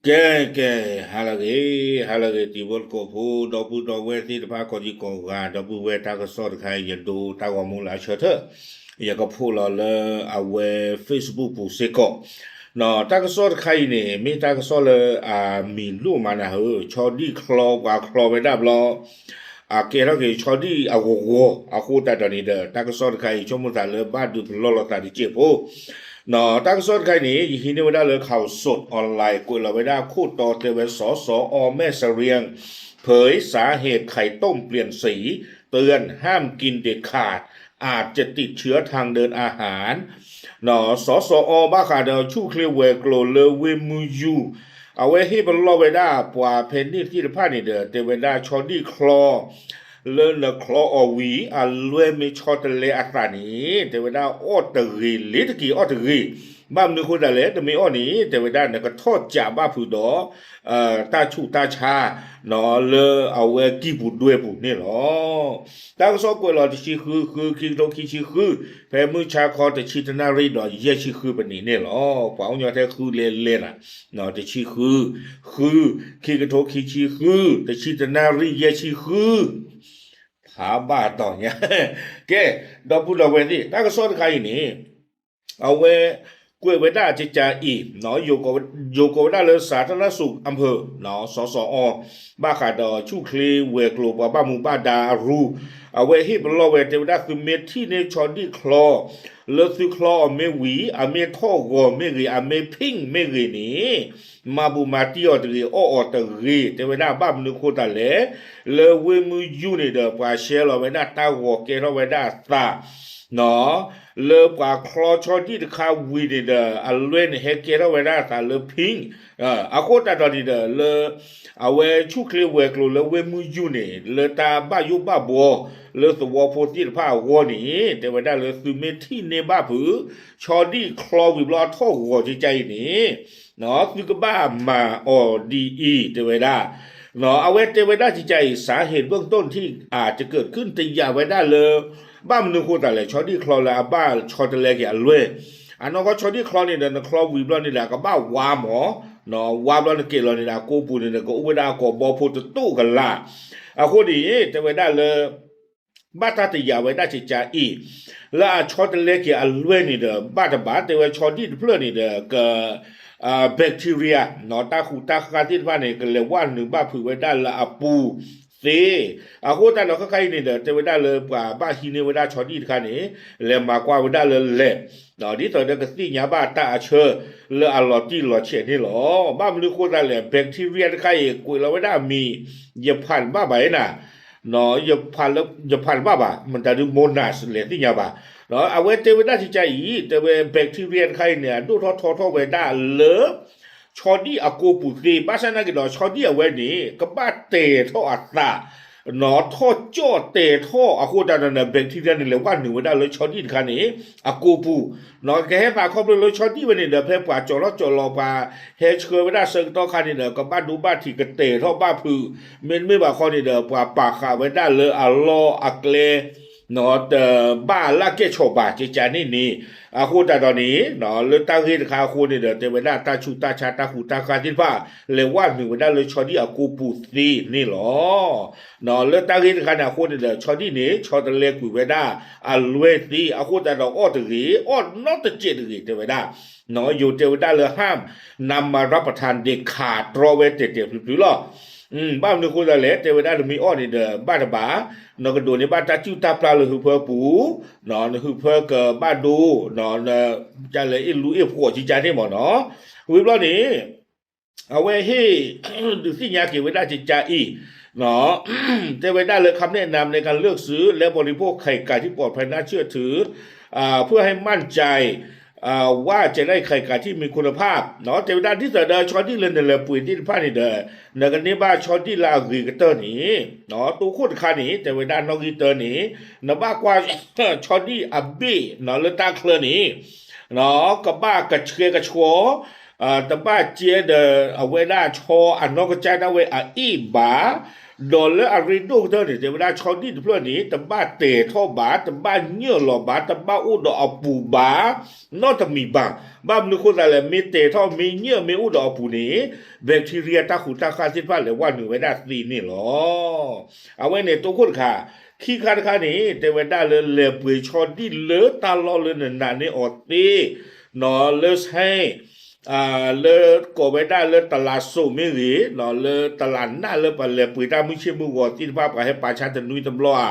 ကဲ ကဲ ဟါလၢအဂ့ၤ ဟါလၢအဂ့ၤ တံၤဖိသကိးဖိ ဒီပုၢ်ဒီဝဲၢ်သ့ၣ်တဖၣ် ကိးဒံကိးဂၤ ဒီပုၢ်ဝဲၢ် တၢ်ကစီၣ်တခါအံၤ ယဒိတၢ်ဂီၤမူလၢအဆၢထၢၣ် ယကဖီၣ်လီၤလၢအဝဲ Facebook ပူၤစ့ၢ်ကီး, တၢ်ကစီၣ်တခါအံၤန့ၣ် မ့ၢ်တၢ်ကစီၣ်လၢအမံၤဒိၣ်မးနၤဧၢ, ဆီဒံၣ်ချီ ပှၤချီဝဲဒၣ်ဘျီ အကဲထီၣ်က့ၤဆီဒံၣ်အဂီၤဂီၤ အဃိသတးဒီးန့ၣ်ဒီး တၢ်ကစီၣ်တခါအံၤ ဆိကမိၣ်သးလၢဘၣ်ဒုးပလီၢ်လိာ်သးတစဲးဖိ တၢ်ကစီၣ်တခါအံၤန့ၣ် ယဟံးန့ၢ်ဝဲဒၣ်လၢ ข่าวสดออนไลน์ ကွဲးလီၤဝဲဒၣ်ခိၣ်တီတဲဝဲ สสอ แม่เสรียง เผยสาเหตุไข่ต้มเปลี่ยนสี เตือนห้ามกินเด็ดขาด อาจจะติดเชื้อทางเดินอาหาร สสอ ဘၣ်ဃးဒီးဆူၣ်ချ့ဝဲၤကျိၤလၢဝ့ၢ်မုၢ်ယူၢ် အဝဲဟ့ၣ်ပလီၢ်ဝဲဒၣ်ပှၤဖဲန့ၣ်သ့ၣ်တဖၣ်န့ၣ်ဒီး တဲဝဲဒၣ်ဆီဒံၣ်ချီ လၢနချီအီၤဝံၤ အလွဲမ့ၢ်ဆီတလဲအသးန့ၣ် တဲဝဲဒၣ်အီၣ်တဂ့ၤ လ့ၤတက့ၤအီၣ်တဂ့ၤ, ဘၣ်မနုၤအဃိသတးလဲၣ် နမ့ၢ်အီၣ်န့ၣ် တဲဝဲဒၣ် နကထီၣ်ကးဘၣ်ဖုးဒီး တၢ်ဆူးတၢ်ဆါ လၢအဝဲကံၢ်ပူၤဒွဲပူၤန့ၣ်လီၤ. တၢ်ကစီၣ်ကွဲးလီၤတဆံဃု ဃု ခံကထိခံဆံဃု ဖဲမုၢ်ဆါခီတဆံတနၣ်ရံၣ်ဒီးယဲၢ်ဆံဃုပနံးန့ၣ်လီၤ. ပှၤအိၣ်ညီထဲဃုလဲၤလဲၤနၤ တဆံဃု ဃု ခံကထိခံဆံဃု တဆံတနၣ်ရံၣ်ယဲၢ်ဆံဃု ဖးဘၣ်တီၤညါ ကဲ ဒီပုၢ်ဒီဝဲၢ်သ့ၣ် တၢ်ကစီၣ်တခါအံၤန့ၣ် အဝဲကွဲးဝဲဒၣ်ကကးအံၤ ယိၤကိးဝဲဒၣ်လၢ สาธารณสุขอำเภอ สสอ ဘၣ်ဃးဒီးဆူၣ်ချ့ဝဲၤကျိၤပှၤဘၣ်မူဘၣ်ဒါအရူ အဝဲဟ့ၣ်ပလီၢ်ဝဲတဲဝဲဒၣ်သုမ့ၢ်ထံၣ်န့ၢ်ဆီဒံၣ်ချီ လၢသုချီအီၤမ့ၢ်ဝံၤ အမ့ၢ်ထီၣ်ဂီၤမ့ၢ်ဂ့ၤ အမ့ၢ် pink မ့ၢ်ဂ့ၤန့ၣ် မၤဘူၣ်မၤတံၢ်အီၤတဂ့ၤ အီၣ်အီၤတဂ့ၤ တဲဝဲဒၣ်ဘၣ်မနုၤဃိသတးလဲၣ် လၢဝ့ၢ်မုၢ်ယူၢ်န့ၣ်ဒီး ပှၤရှဲလီၤဝဲဒၣ်တၢ်ဂီၤကဲထီၣ်ဝဲဒၣ်အသး လၢပှၤချီဆီဒံၣ်တခါဝံၤန့ၣ်ဒီး အလွဲန့ၣ်ဟဲကဲထီၣ်ဝဲဒၣ်အသးလၢ pink အဃိသတးဒီးန့ၣ်ဒီး လၢ အဝဲဆူၣ်ချ့ဝဲၤကျိၤလၢဝ့ၢ်မုၢ်ယူၢ်န့ၣ် လၢတၢ်ဘၣ်ယိၣ်ဘၣ်ဘှီ လၢသဝီဖိသ့ၣ်တဖၣ်အဂီၢ်န့ၣ် တဲဝဲဒၣ်လၢသုမ့ၢ်ထံၣ်န့ၢ်ဘၣ်ဖုး ဆီဒံၣ်ချီဝံၤဘျီအထီၣ်ဂီၤကကးအံၤန့ၣ် သုကဘၣ်မၤအီၤဒ်အံၤ တဲဝဲဒၣ် အဝဲတဲဝဲဒၣ်ကကးအံၤ สาเหตุเบื้องต้นที่อาจจะเกิดขึ้น တယာ်ဝဲဒၣ်လၢ ဘၣ်မနုၤဃိသတးလဲၣ် ဆီဒံၣ်ချီလၢအဘၣ်ဆီတလဲက့ၤအလွဲၢ် အနီၢ်ကီၢ်ဆီဒံၣ်ချီန့ၣ်ဒီး နချီဝံၤဘျီန့ၣ်ဒီး အကဘၣ်ဝါမး ဝါဘျီနကဲလီၤန့ၣ်ဒီး အကိပူၤန့ၣ်ဒီး ကအိၣ်ဝဲဒၣ်အကိာ်ဘီဖိတတိၢ်ကလာ် အဃိန့ၣ် တဲဝဲဒၣ်လၢ ဘၣ်တၢ်တယာ်ဝဲဒၣ်ကကးအံၤ လၢအဆီတလဲက့ၤအလွဲၢ်န့ၣ်ဒီး ဘၣ်တဘၣ် တဲဝဲဆီဒံၣ်တဖျၢၣ်န့ၣ်ဒီး က bacteria တၢ်ဃူတၢ်ဃါသ့ၣ်တဖၣ်န့ၣ် ကလဲၤဝဲနုာ်ဘၣ်ဖုးဝဲဒၣ်လၢအပူၤသ့ အဃိသတးဒီးခဲခါအံၤန့ၣ်ဒီး တဲဝဲဒၣ်လၢပှၤဘၣ်ဟံးန့ၢ်ဝဲဒၣ်ဆီဒံၣ်တခါန့ၣ် လဲၤမၤကွၢ်ဝဲဒၣ်လၢ lab ဒ်သိးဒီးကသ့ၣ်ညါဘၣ်တၢ်အဆၢလၢအလီၤတံၢ်လီၤဆဲးန့ၣ်လီၤ. ဘၣ်မနုၤဃိသတးလဲၣ် bacteria တခါအံၤ ကွဲးလီၤဝဲဒၣ်အမံၤ ယဖးတဘၣ်ဘၣ်ဧါနၤ ယဖးတဘၣ်ဘၣ် မတၤဒု Monas လဲၤသ့ၣ်ညါဘၣ် အဝဲတဲဝဲဒၣ်ကကးအံၤ တဲဝဲ bacteria တခါအံၤန့ၣ် အဒိၣ်ထီၣ်ထီထီၣ်ဝဲဒၣ်လၢ ဆီဒံၣ်အကိပူၤသ့ ဘၣ်ဆၣ်သနာ်က့ဒီး ဆီဒံၣ်အဝဲန့ၣ် ကဘၣ်တဲာ်ထီၣ်အသး ထီၣ်ကၠီၣ်တဲာ်ထီၣ်အဃိသတးဒီး bacteria န့ၣ် လဲၤဝဲနုာ်ဝဲဒၣ်လၢဆီဒံၣ်တခါန့ၣ် အကိပူၤ ကဟဲသးခီဖျိလၢဆီဒံၣ်ဝဲန့ၣ်ဒီး ဖဲပှၤကၠီၤထီၣ်ကၠီၤလီၤ ပှၤဟဲဆှၢဝဲဒၣ်ဆၢကတီၢ်ခါန့ၣ်ဒီး ကဘၣ်ဒိဘၣ်ထံးကတဲာ်ထီၣ်ဘၣ်ဖုး မ့တမ့ၢ်ဘၣ်ခီန့ၣ်ဒီး ပှၤပာ်ဃာ်ဝဲဒၣ်လၢအလီၢ်အကျဲ တဘၣ်လၢကဲဆီၣ်ဘၣ်ကကးန့ၣ်န့ၣ် အဃိသတးဒီးန့ၣ် လၢတၢ်ဂ့ၢ်တခါအဃိန့ၣ်ဒီး တဲဝဲဒၣ်တၢ်ဆူးတၢ်ဆါတၢ်ဃူတၢ်ဃါသ့ၣ်တဖၣ် လဲၤဝဲနုာ်ဝဲဒၣ်လၢဆီဒံၣ်အကိပူၤသ့န့ၣ်လီၤ. လၢတၢ်ဂ့ၢ်တခါန့ၣ်အဃိန့ၣ်ဒီး ဆီဒံၣ်န့ၣ် ဆီတလဲကွံာ်ဝဲဒၣ်အလွဲၢ်သ့ အဃိသတးဒီးအီၣ်တဂ့ၤ အီၣ်နီတစဲးတဂ့ၤ တဲဝဲဒၣ် ယိၤတဲဝဲဒၣ်လၢ ห้ามนำมารับประทานเด็ดขาด တြီဝဲတဲာ်တဲာ်ဖျုးဖျုးလီၤ. ဘၣ်မနုၤအဃိသတးလဲၣ် တဲဝဲဒၣ်နမ့ၢ်အီၣ်န့ၣ်ဒီး ဘၣ်တဘၣ် နကဒိးန့ၢ်ဘၣ်တၢ်စုၣ်တၢ်ပျၢ်လၢဟၢဖၢပူၤ နဟၢဖၢကဘၣ်ဒိ နကလဲၤအ့ၣ်လူအ့ၣ်ဖှီၣ်ကကးန့ၣ်မ့ၢ်နီၤ. ဝံၤဘျီန့ၣ် အဝဲဟ့ၣ် ဒုးသ့ၣ်ညါက့ၤဝဲဒၣ်ကကးအံၤ တဲဝဲဒၣ်လၢ คำแนะนำในการเลือกซื้อและบริโภคไข่ไก่ที่ปลอดภัยน่าเชื่อถือ เพื่อให้มั่นใจว่าจะได้ไข่ไก่ที่มีคุณภาพ တဲဝဲဒၣ်ဒ်သိးဒီး ဆီဒံၣ်လၢနလဲၤပှ့ၤသ့ၣ်တဖၣ်န့ၣ်ဒီး နကန့ၢ်ဘၣ်ဆီဒံၣ်လၢအဂ့ၤကတၢၢ်န့ၣ် တိခိၣ်တခါန့ၣ် တဲဝဲဒၣ်နီၣ်ဂံၢ်တၢန့ၣ် နဘၣ်ကွၢ် ဆီဒံၣ်အဘ့ၣ် လၢတၢ်ချၢန့ၣ် ကဘၣ်ကဆှဲကဆှီ တဘၣ်ကဲဒီးအဝဲဒၣ်ဆီအနီၢ်ကစၢ်ဒၣ်ဝဲအအ့ၣ်ဘၣ် ဒီးလၢအရ့ဒိၣ်ကတၢၢ်န့ၣ် တဲဝဲဒၣ်ဆီဒံၣ်တဖျၢၣ်န့ၣ် တဘၣ်တဲာ်ထီၣ်ဘၣ်, တဘၣ်ညၢၣ်လီၤဘၣ်, တဘၣ်အိၣ်ဒီးအပူၤဘၣ်, နီတမံၤဘၣ်. ဘၣ်မနုၤဃိသးလဲၣ်, မ့ၢ်တဲာ်ထီၣ် မ့ၢ်ညၢၣ် မ့ၢ်အိၣ်ဒီးအပူၤန့ၣ် bacteria တၢ်ဃူးတၢ်ဃၢ်သ့ၣ်တဖၣ်လဲၤဝဲနုာ်ဝဲဒၣ်သ့န့ၣ်လီၤ. အဝဲန့ၣ်တိခိၣ်တခါ, ခံခါတခါန့ၣ် တဲဝဲဒၣ်လၢလဲၤပှ့ၤဆီဒံၣ်လၢတၢ်လီၢ်လၢနနာ်န့ၢ်အီၤသ့, နီၢ် လၢဆဲ လၢကိးဝဲဒၣ်လၢတလးစိးမ့ၢ်ဂ့ၤ, လၢတလးနၢ်လၢပှၤလဲၤပှ့ၤတၢ်မုၢ်ဆ့ၣ်မုၢ်ဂီၤသ့ၣ်တဖၣ် ပှၤဟဲပာ်ဆါတနွံတဘျီဧါ,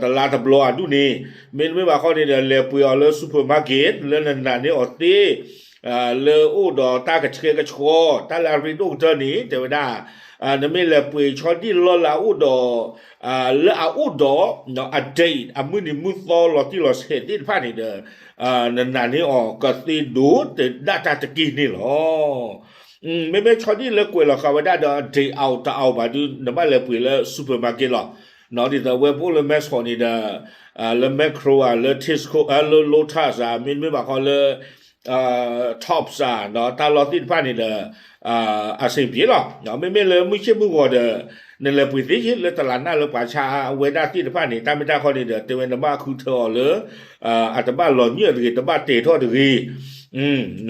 တလါတဘျီဧါဒူၣ်န့ၣ်, မ့တမ့ၢ်ဘၣ်ဃီန့ၣ်ဒီး လဲၤပှ့ၤအီၤလၢ supermarket လၢနနာ်န့ၢ်အီၤသ့, လၢအိၣ်ဒီးတၢ်ကဆှဲကဆှီ, တၢ်လၢအရ့ဒိၣ်ကတၢၢ်န့ၣ် တဲဝဲဒၣ်, နမ့ၢ်လဲၤပှ့ၤဆီဒံၣ်လၢလၢအအိၣ်ဒီး လၢအအိၣ်ဒီး အ date အမုၢ်နံၤမုၢ်သီလီၤတံၢ်လီၤဆဲးသ့ၣ်တဖၣ်န့ၣ်ဒီး နနာ်န့ၢ်အီၤကသ့ဒိးတဒၣ်တၢ်တက့ၢ်န့ၣ်လီၤ. မ့မ့ၢ်ဆီဒံၣ်လၢကွဲးလီၤဃာ်ဝဲဒၣ်ဒီး date out တ out ဘၣ်ဒုး နဘၣ်လဲၤပှ့ၤလၢ supermarket လီၤ. ဒ်သိးအဝဲပအိၣ်လၢ Max ဃီန့ၣ်ဒီး လၢ Makro ဧါ, လၢ Tesco ဧါ, လၢ Lotus ဧါ, မ့တမ့ၢ်ဘၣ်ဃီလၢ Tops ဧါ, တၢ်လီၢ်သ့ၣ်တဖၣ်န့ၣ်ဒီး အဆင်ပြေလီၤ. မ့မ့ၢ်လၢမုၢ်ဆ့ၣ်မုၢ်ဂီၤဒီး နလဲၤပှ့ၤသ့လၢတလးနၢ်လၢပှၤဆါဝဲဒၣ်သ့ၣ်တဖၣ်န့ၣ် တၢ်မ့ၢ်တၢ်ခီန့ၣ်ဒီး တဲဝဲနဘၣ်ဃုထၢအီၤလၢ အတဘၣ်လီၤညၢၣ်တဂ့ၤ, တဘၣ်တဲာ်ထီၣ်တဂ့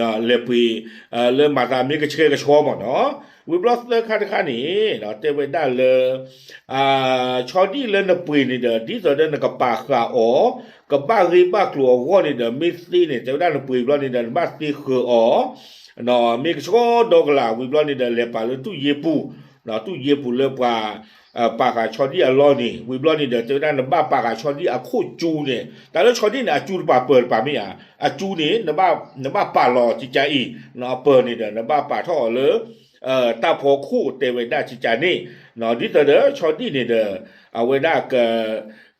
ၤ, လဲၤပှ့ၤ လၢမၤသးမ့ၢ်ကဆှဲကဆှီမ့ၢ်နီၤ. ဝံၤဘျီသၢခါတခါန့ၣ် တဲဝဲဒၣ်လၢ ဆီဒံၣ်လၢနပှ့ၤန့ၣ်ဒီး ဒ်သိးဒီးနကပာ်ဃာ်အီၤ ကဘၣ်ဂ့ၢ်ဘၣ်ကျိၤအဂီၢ်န့ၣ်ဒီး မ့ၢ်သ့န့ၣ် တဲဝဲဒၣ်နပှ့ၤဘျီန့ၣ်ဒီး နဘၣ်သ့ဃၢၤအီၤ, မ့ၢ်ကဆှီဒီကလး ဝံၤဘျီန့ၣ်ဒီး လဲၤပာ်လၢတူၣ်ယ့ပူၤ, တူၣ်ယ့ပူၤလၢပှၤ ပာ်ဃာ်ဆီဒံၣ်အလီၢ်န့ၣ် ဝံၤဘျီန့ၣ်ဒီး တဲဝဲဒၣ်နဘၣ်ပာ်ဃာ်ဆီဒံၣ်အခိၣ်ကၠူန့ၣ် တၢ်လၢဆီဒံၣ်န့ၣ် အကၠူတပာ်ပၢၤတပာ်မ့ၢ်ဧါ, အကၠူန့ၣ် နဘၣ်ပာ်လီၤကကါအံၤ, အပၢၤန့ၣ်ဒီး နဘၣ်ပာ်ထီၣ်အီၤလၢ တၢ်ဖီခိၣ်တဲဝဲဒၣ်ကကါန့ၣ်, ဒ်သိးဒီးဆီဒံၣ်န့ၣ်ဒီး အဝဲဒၣ်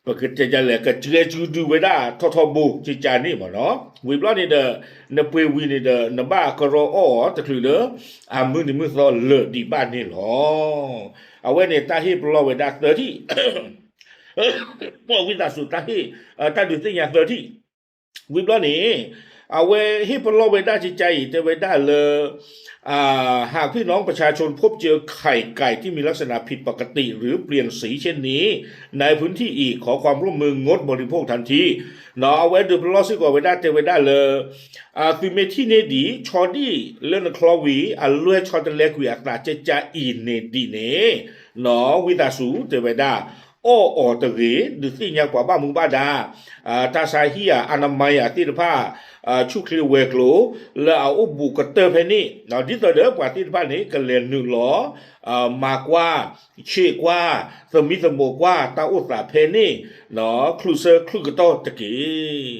ပကတဲဒ်လဲၣ် ကကဲကုဒုဝဲဒၣ်ထီထီဘိကကါန့ၣ်မ့ၢ်နီၤ. ဝံၤဘျီန့ၣ်ဒီး နပှ့ၤဝံၤန့ၣ်ဒီး နဘၣ်ကရီအီၣ်အီၤတချုးလၢ အမုၢ်နံၤမုၢ်သီလၢာ်ဒံးဘၣ်န့ၣ်လီၤ. အဝဲန့ၣ်တၢ်ဟ့ၣ်ပလီၢ်ဝဲဒၣ်သၢထံၣ် ဝံသးစူၤ တၢ်ဟ့ၣ် တၢ်ဒုးသ့ၣ်ညါသၢထံၣ်, ဝံၤဘျီန့ၣ် အဝဲဟ့ၣ်ပလီၢ်ဝဲဒၣ်ကကါအံၤ တဲဝဲဒၣ်လၢ หากพี่น้องประชาชนพบเจอไข่ไก่ที่มีลักษณะผิดปกติ หรือเปลี่ยนสีเช่นนี้ ในพื้นที่อีก ขอความร่วมมืองดบริโภคทันที အဝဲဒုးပလီၢ်စ့ၢ်ကီးဝဲဒၣ် တဲဝဲဒၣ်လၢ သုမ့ၢ်ထံၣ်န့ၢ်ဒံးဆီဒံၣ်လၢနချီဝံၤ အလွဲၢ်ဆီတလဲကွံာ်အသးကကါအံၤန့ၣ်ဒံးန့ၣ် ဝံသးစူၤ တဲဝဲဒၣ် အီၣ်အီၤတဂ့ၤ, ဒုးသ့ၣ်ညါပှၤဘၣ်မူဘၣ်ဒါ တၢ်ဆါဟံၣ်ဧါ အနမၤယၤသ့ၣ်တဖၣ် ဆူၣ်ချ့ဝဲၤကျိၤ လၢအအိၣ်ဘူးကတၢၢ်ဖဲန့ၣ် ဒ်သိးဒီးပှၤသ့ၣ်တဖၣ်န့ၣ် ကလဲၤနုာ်လီၤ မၤကွၢ် ဆံးကွၢ် သမံသမိးကွၢ် တၢ်အိၣ်သးဖဲန့ၣ် ချုးဆၢချုးကတီၢ်တက့ၢ်.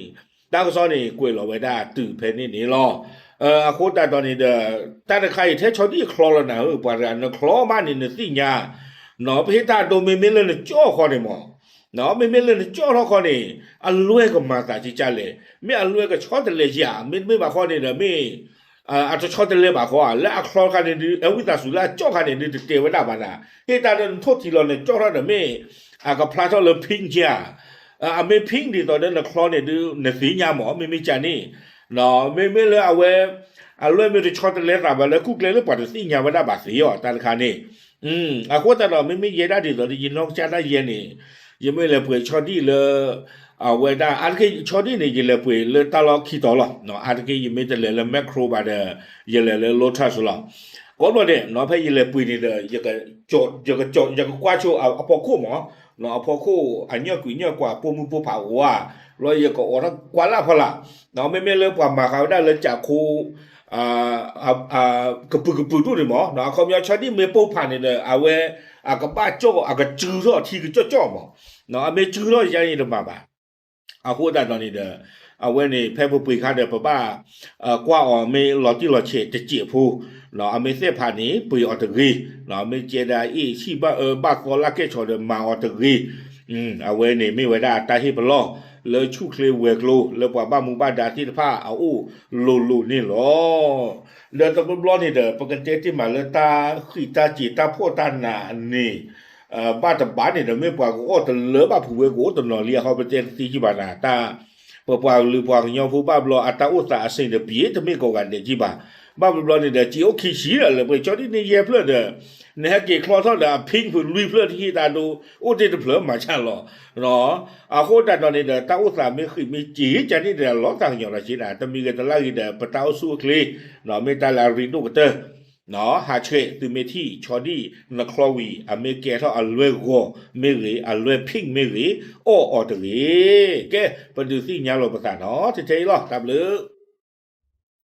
တၢ်ကစီၣ်န့ၣ် ကွဲးလီၤဝဲဒၣ်တုၤဖဲန့ၣ်န့ၣ်လီၤ. အဃိသတးဒီးန့ၣ်ဒီး တၢ်တခါအံၤ ထဲဆီဒံၣ်ချီလီၤနၤဧၢ ပှၤတဂၤ နချီမးန့ၣ် နသ့ၣ်ညါ ပဟ့ၣ်တၢ်ဒိ မ့မ့ၢ်လၢနကၠီၣ်ဃီန့ၣ်မး, မ့မ့ၢ်လၢနကၠီၣ်ထီၣ်ဃီန့ၣ် အလွဲၢ်ကမၤသးကကါလဲၣ်, မ့ၢ်အလွဲၢ်ကဆီတလဲယၤ, မ့တမ့ၢ်ဘၣ်ဃီန့ၣ်ဒီး မ့ၢ် အတဆီတလဲဘၣ်ဃီဧါ, လၢအချီတခါန့ၣ်ဒုး အဝံသးစူၤလၢအကၠီၣ်ခါန့ၣ်ဒုး တတဲဝဲဒၣ်ဘၣ်နၤ, ဟ့ၣ်တၢ်ဒီးနထိၣ်ထံလီၤ နကၠီၣ်ထီၣ်ဒီး မ့ၢ်အကဖျါထီၣ်လၢ pink ဧါ, အမ့ၢ် pink ဒ်သိးဒီးနချီန့ၣ်ဒုး နသ့ၣ်ညါမး မ့မ့ၢ်ကန့ၣ်, မ့မ့ၢ်လၢအဝဲ အလွဲၢ်မ့ၢ်တဆီတလဲသးဘၣ်လၢ ကူၣ်ကျဲလၢပှၤတသ့ၣ်ညါဝဲဒၣ်ဘၣ်သ့အီၤ တၢ်တခါန့ၣ်, အဃိသတးဒီး မ့မ့ၢ်ယဲဒၣ်ဒ်သိးဒီး ယနီၢ်ကစၢ်ဒၣ်ယဲန့ၣ် ယမ့ၢ်လဲၤပှ့ၤဆီဒံၣ်လၢ အဝဲဒၣ် အါတက့ၢ်ဆီဒံၣ်န့ၣ် ယလဲၤပှ့ၤလၢတၢ်လီၢ်ခံတီၤလီၤ. အါတက့ၢ် ယမ့ၢ်တလဲၤလၢ Makro ဘၣ်ဒီး ယလဲၤလၢ Lotus လီၤ. ကိးဘျီဒဲး ဖဲယလဲၤပှ့ၤန့ၣ်ဒီး ယကကွၢ်ဆိအဖီခိၣ်မး, အဖီခိၣ်အညၣ်ကွံာ်ညၣ်ကွၢ် ပိာ်မုၣ်ပိာ်ဖးအိၣ်ဧါ, ဘျီယကအီၣ်ထီၣ်ကွၢ်လၢ်ဖီလာ်, မ့မ့ၢ်လၢပှၤမၤဃာ်ဝဲဒၣ်လၢကၠးခိ ကပုာ်ကပုာ်ဒူၣ်န့ၣ်မး, အခီပညီဆီဒံၣ်မ့ၢ်ပိာ်ဖးန့ၣ်ဒီး အဝဲ အကဘၣ်ကၠီၣ် အကစုထီၣ်ထံကကၠီၣ်ကၠီၣ်မး, အမ့ၢ်စုထီၣ်ယါန့ၣ်တမၤဘၣ်. အဃိသတးဒီးန့ၣ်ဒီး အဝဲန့ၣ် ဖဲပပှ့ၤခါဒီး ပဘၣ် ကွၢ်အီၤမ့ၢ်လီၤတံၢ်လီၤဆဲးတစဲးဖိ, အမ့ၢ်သ့ၣ်ဖးန့ၣ် ပှ့ၤအီၤတဂ့ၤ, မ့ၢ်ကဲဒၣ်အ့ၣ်ဆံၣ်ဘၣ်အၢဘၣ်သီလၢကဲၣ်ဆိးဒီး မၤအီၤတဂ့ၤ. အဝဲန့ၣ်မ့ၢ်ဝဲဒၣ်တၢ်ဟ့ၣ်ပလီၢ် လၢဆူၣ်ချ့ဝဲၤကျိၤ လၢပှၤဘၣ်မူဘၣ်ဒါသ့ၣ်တဖၣ်အအိၣ်လိၤလိၤန့ၣ်လီၤ. ဒီးတဘျီဘျီန့ၣ်ဒီး ပကတဲတ့ၢ်မးလၢတၢ်ဃံးတၢ်စ့ၤတၢ်ဖှီၣ်တၢ်နးန့ၣ် ဘၣ်တဘၣ်န့ၣ်ဒီး မ့ၢ်ပှၤကအီၣ်တလၢဘၣ်ဖုးဝဲကအိၣ်တနီၤလံအဃိ ပတဲတသ့ကံဘၣ်နၤ, တၢ် ပပှၤကလုာ်ပှၤကညီဖိဘၣ်ဘျီ အတၢ်အိၣ်သးအဆင်တပြေ တမ့ၢ်ကိးဂၤဒဲးကံဘၣ်. ဘၣ်ဘျီဘျီန့ၣ်ဒီး စ့အိၣ်ခံဆံဒီး လၢပှဲၤကၠီဒ်န့ၣ်ယဲၢ်ဖျၢၣ်ဒီး နဟဲက့ၤချီထီၣ်ဒီးအ pink ဖုလွံၢ်ဖျၢၣ်တဟံၣ်တၢ်ဒိ အိၣ်တ့ၢ်တဖျၢၣ်မၤဆၣ်လီၤ. အဃိသတးဒီးန့ၣ်ဒီး တၢ်အိၣ်သးမ့ၢ်ဃံးမ့ၢ်စ့ကန့ၣ်ဒီး လီၤသးကညီၤလီၤစ့ဒၣ် တမံၤဂ့ၤတလါဂ့ၤဒီး ပတၢ်အိၣ်ဆူၣ်အိၣ်ချ့ မ့ၢ်တၢ်လၢအရ့ဒိၣ်ကတၢၢ် ဟးဆှဲးသုမ့ၢ်ထံၣ်ဆီဒံၣ်နချီဝံၤ အမ့ၢ်ကဲထီၣ်အလွဲၢ်ဂီၤမ့ၢ်ဂ့ၤ အလွဲၢ် pink မ့ၢ်ဂ့ၤ အီၣ်အီၤတဂ့ၤ. ကဲ ပဒုးသ့ၣ်ညါလိာ်ပသးနီၤ ထဲထဲအံၤလီၤ တၢ်ဘျုး